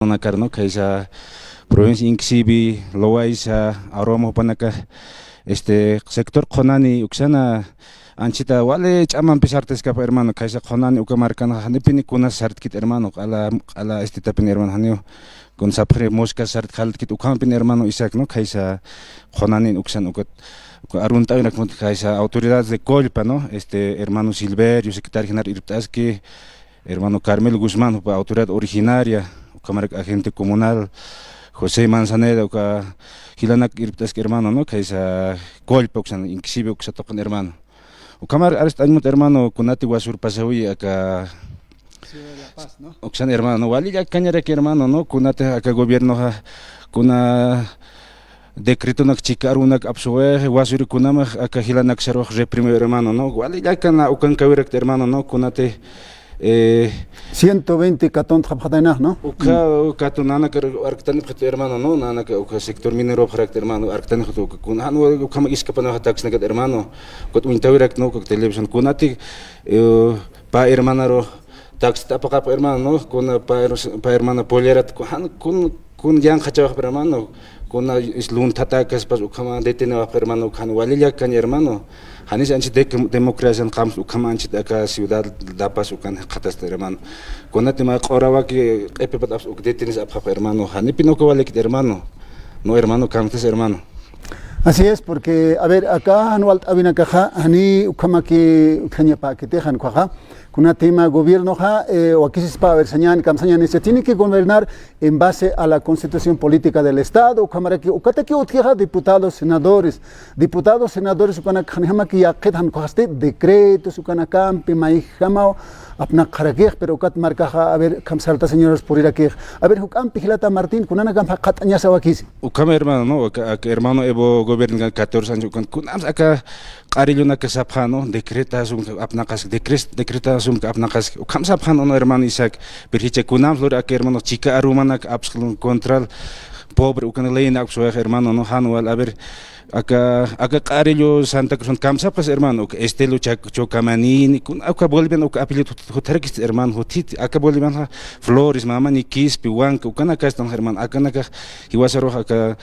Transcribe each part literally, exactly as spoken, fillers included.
Nanakar, ¿no? Khaysa provincia Inkisibi, Loayza, Aroma jupanaka, este, sector Qhunani, uksana, anchita wali ch'amampi sartaskapa, hermano, khaysa Qhunani uka markan, janipini kunas sartkit, hermano, q'ala, q'ala, este, tapin, hermano, janiw, kun sapxri muskas sartxaltkit, ukhampin, hermano Isaac, ¿no? Khaysa Qhunani uksan, ukat, uka arunt'awinak, ¿no? Khaysa autoridades de Collpa, ¿no? Este, hermano Silverio, secretario general irpt'aski, hermano Carmelo Guzmán, jupa autoridad originaria, ukhamarak agente comunal, José Manzaneda, uka jilanak irpt'aski, hermano, ¿no? Khaysa Collpa uksan, Inkisibi uksa tuqin, hermano. Ukhamar arst'añmut, hermano, kunati wasur pasawi aka Ciudad de La Paz, ¿no? Uksan, hermano, ¿no? Wali llakkañarak, hermano, ¿no? Kunati aka gobiernoxa, kuna decretonak chika arunak apsuwix, wasuri kunamax aka jilanak sarux reprimiw, hermano, ¿no? Wali llakana ukan kawirakta, hermano, ¿no? Kunati, eh, ciento veinte katuntxa pxataynax, ¿no? Uka, uka katu nanaka arktanipxitu, hermano, ¿no? Nanaka uka sector minero pxarakta, hermano, arktanipxitu, uka kun, jan ukhama iskapanaxa taxnakat, hermano. Ukat uñtawirakt, ¿no? Uka televisión kunati, eh, pa hermanaru taxi t'apaqap, hermano, ¿no? Kuna pa her-, pa hermana Pollerat, ku-, jan kun, kun yanqhachawaqp, hermano. Kuna is lunthatakas pas ukhama detenewaqp, hermano, ukan wali llakkañ, hermano. Janis anchit de-, democracia qams ukhama anchit aka ciudad La Paz ukan jikxatasta, hermano. Kunati mä q'urawaki q'ipipat aps uk detenes apxap, hermano. Janipin uka walikit, hermano. No, hermano, kamstas, hermano. Así es, porque, a ver, aka jan walt'awinakaxa, jani ukhamaki utjañapäkiti, jan ukhaxa. Kunati mä gobiernoxa, eh, wakisispa, a ver, sañäni, kamsañäni, se tiene que gobernar en base a la Constitución Política del Estado, ukhamaraki, ukataki utjixa diputados, senadores, diputados, senadores, ukanak janjamaki yaqhit, jan ukhaxasti, decretos, ukanakampi, mayjamaw, apnaqxarakix, pero ukat markaxa, a ver, kamsarta señores purirakix. A ver, juk'ampi jilata Martín, kunanakamp qhat'añasa wakisi. Ukham, hermano, ¿no? Aka, aka hermano Evo gobierno catorce años, ukan, kunams aka q'arillunaka sapxä, ¿no? Decretasun apnaqas, decres-, decretasun apnaqas, ukham sapxä, ¿no, hermano Isaac? Pero jichha kunams lur aka hermano chika arumanak apsxlun contra pobre, ukan leyna apsuwix, hermano, ¿no? Jan wal, a ver, aka, aka q'arillu Santa Cruz kamsapxas, hermano, uka Estelo Chac-, Chocamanini, kun, uka Bolivian, uka apellido jut-, jutjarakist, hermano, juthit, aka Bolivian ja Flores, Mamani, Quispe, Huanca, ukanakastan, hermano, akanakax jiwasarux aka,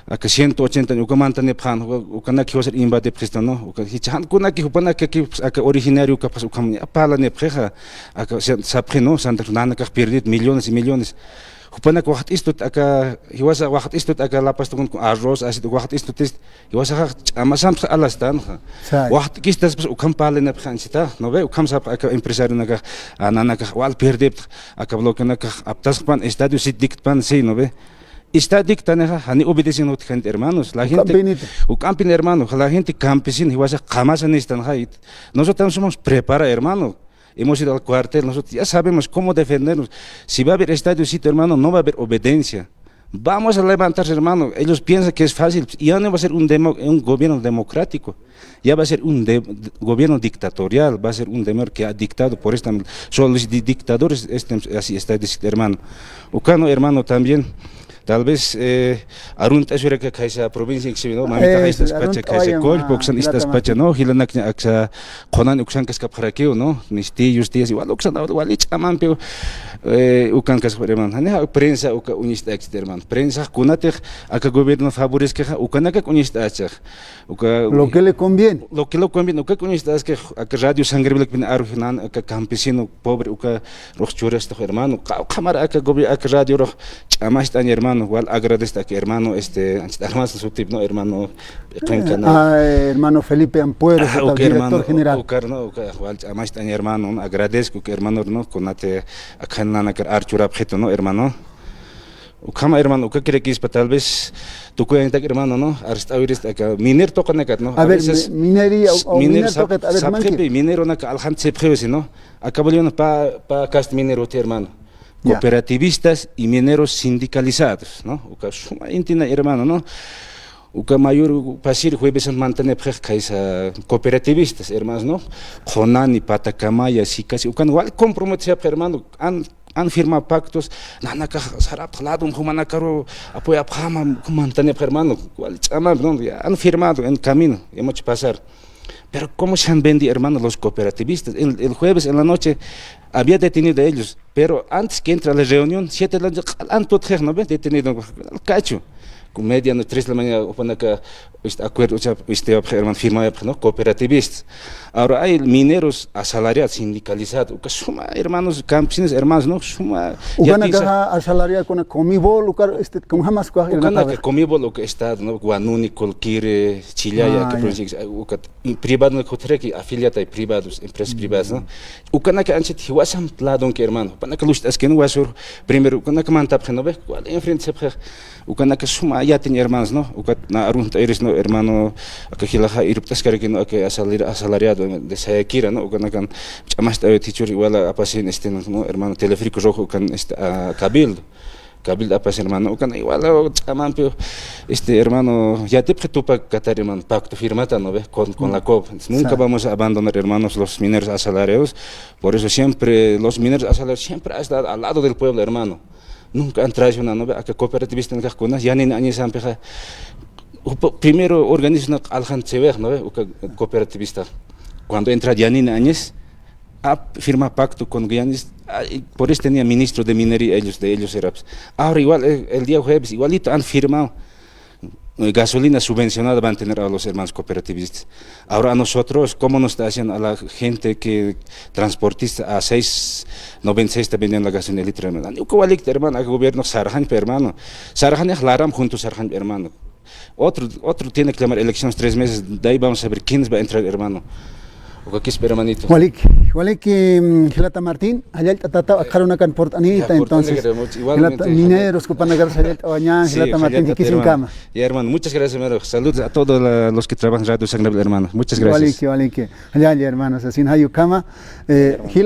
aka ciento ochenta años, uka mantanipxän, uka, ukanak jiwasar invadipxistan, ¿no? Uka, jichha jan kunaki, jupanakaki, pues, aka originario, uka, pues, ukham, ya, parlanipxixa, aka, sa-, sapxi, ¿no? Santa Cruz, nanakax pierdit millones y millones. Jupanak waxt'istut aka, jiwasa waxt'istut aka La Paz tukun arroz, asit waxt'istutist, jiwasaxa ch'amasamps alastanxa. Say. Waxt'kistas pues ukham parlinapxi anchita, ¿no ve? Ukham sap aka empresarionakax, a, nanakax wal pierdipx, aka bloqueonakax aptasxpan estadio sit dictpan, sí, ¿no ve? Esta dictanixa, jani obedecen utjkänit, hermanos. La gente, uk'ampinit, uk'ampin, hermano, la gente campesina, jiwasa qamasa nistanxa. Nosotros también somos prepara, hermano. Hemos ido al cuartel, nosotros ya sabemos cómo defendernos. Si va a haber estadio sitio, hermano, no va a haber obediencia. Vamos a levantarse, hermano. Ellos piensan que es fácil. Ya no va a ser un demo-, un gobierno democrático. Ya va a ser un de-, gobierno dictatorial, va a ser un gobierno que ha dictado por esta, solo los di-, dictadores, este, así está, dice, hermano. Uka, ¿no, hermano? También, tal vez, eh, arunt'asiwiraki khaysa provincia Inkisibi, ¿no? Mamita, eh, khaysa istaspacha, khaysa Collpa, uksan istaspacha, ¿no? Jilanak aksa Qhunani uksan kaskapxarakiw, ¿no? Mis tíos, tías, igual uksan, wali ch'amampiw, eh, ukan kaskapxarakiw, hermano. Janixa prensa uka uñist'achixa, hermano. Prensa kunatix aka gobierno favorezquexa, ukanakak uñist'achixa. Uka, lo que le conviene. Lo que le conviene. Uka uñist'aski, aka Radio Sangre Vilacpin arujinan, aka campesino pobre, uka rux churastux, hermano. Qa-, qamar aka gobi-, aka radio rux ch'amacht'añ, hermano. Wal agradezco aka hermano, este, anchit armas sutip, ¿no? Hermano, eh, ah, hermano Felipe Ampuero, ah, uka director general. Uka, ¿no? Uka, wal ch'amacht'añ, hermano, ¿no? Agradezco que hermano, ¿no? Kunati aka nanakar ar churapxitu, ¿no, hermano? Ukhama, hermano, uka kirakispa, tal vez tukuyañatak, hermano, ¿no? Arst'awirist aka miner tuqinakat, ¿no? A ver, a veces mi-, minería, o, o miner miner sap-, tuqit, a ver, sapxipi, manki, mineronaka aljant sipxiwisi, ¿no? Aka Boliviano pa, pa cast minero uti, hermano. Ya. Cooperativistas y mineros sindicalizados, ¿no? Uka suma intina, hermano, ¿no? Uka mayor pasir jueves mantanipxix khaysa cooperativistas, hermanos, ¿no? Qhunani, Patacamaya, Sicasi, ukan wal comprometesipxi, hermano, an, an firma pactos, nanakax sarapx ladum jumanakaru apoyapxäma, mantanipxi, hermano, wal ch'amampi, ¿no? Ya, han firmado en camino, hemos hecho pasar. Pero ¿cómo se han vendido, hermano, los cooperativistas? El, el jueves en la noche, había detenido a ellos, pero antes que entre a la reunión, siete de la noche, q'alan tutxix, ¿no ve? Detenido, cacho. Con media noche, tres de la mañana, jupanaka, este, acuerdo, o sea, este, hermano, firma, ¿no? Cooperativistas. Ahora hay mineros asalariados, sindicalizados, uka suma, hermanos, campesinos, hermanos, ¿no? Suma, ya ukanaka pisa- asalariado con Comibol, uka, este, ¿cómo jamás? Ukanaka Comibol, uka Estado, ¿no? Guanuni, Colquire, Chillaya, Ah, que ya. Provincia, uka, y privado, ¿no? Kutreki, afiliata y privados, empresas privadas, ¿no? Ukanaka anchit jiwasam ladonki, hermano. Ukanaka lucht'askini wasur, primero, ukanaka mantapxi, ¿no ve? ¿Cuál enfrente se pxi? Ukanaka suma yatiñ, hermanos, ¿no? Ukat na arunta eres, ¿no? Hermano, aka jilaxa irupt'askaraki, ¿no? Aka asalir-, asalariado de Sayakira, ¿no? Ukanakan ch'amast'awit jichhür igual apasin, este, ¿no? Hermano, Teleférico Rojo, ukan, este, a Cabildo. Cabildo apas, hermano, ukan igual, ch'amampi, este, hermano, yatipxi Tupac Katari, hermano, pacto firmata, ¿no ve? Con, con la COP. Nunca vamos a abandonar, hermanos, los mineros asalariados. Por eso siempre, los mineros asalariados siempre ha estado al lado del pueblo, hermano. Nunca han traicionado, ¿no ve? Aka cooperativista, ¿no? Kuna, yanin añesampixa, upa-, primero organiza una aljan Tsevex, ¿no ve? Uka cooperativista. Cuando entra Yanin Añez, ha firmado pacto con Guianis, ah, y por eso tenía ministro de minería ellos, de ellos era, pues. Ahora igual, el, el día jueves, igualito han firmado, eh, gasolina subvencionada van a tener a los hermanos cooperativistas. Ahora a nosotros, ¿cómo nos está haciendo a la gente que transportista a seis noventa y seis está vendiendo la gasolina el litro, hermano? Uka walik, hermano, a gobierno sarjan, hermano. Sarjan, laram junto sarjan, hermano. Otro, otro tiene que llamar elecciones tres meses, de ahí vamos a ver quién va a entrar, hermano. Ukakispa, hermanito. Walik, walik, mm, jilata Martín, jallallt'atata, eh, akharunakan purt'anita, ya, entonces, purt'anita, igualmente, jilata mineros, jallallt'ata, kupanakar jallallt'awaña, sí, jilata Martín, jallallt'ata, hermano. Jikisiñkama. Ya, hermano, muchas gracias, hermano. Saludos a todos la, los que trabajan en Radio San Gabriel, hermano. Muchas gracias. Walik, walik, jallalla, hermano, sasin jayukama, eh, hermano. Jila-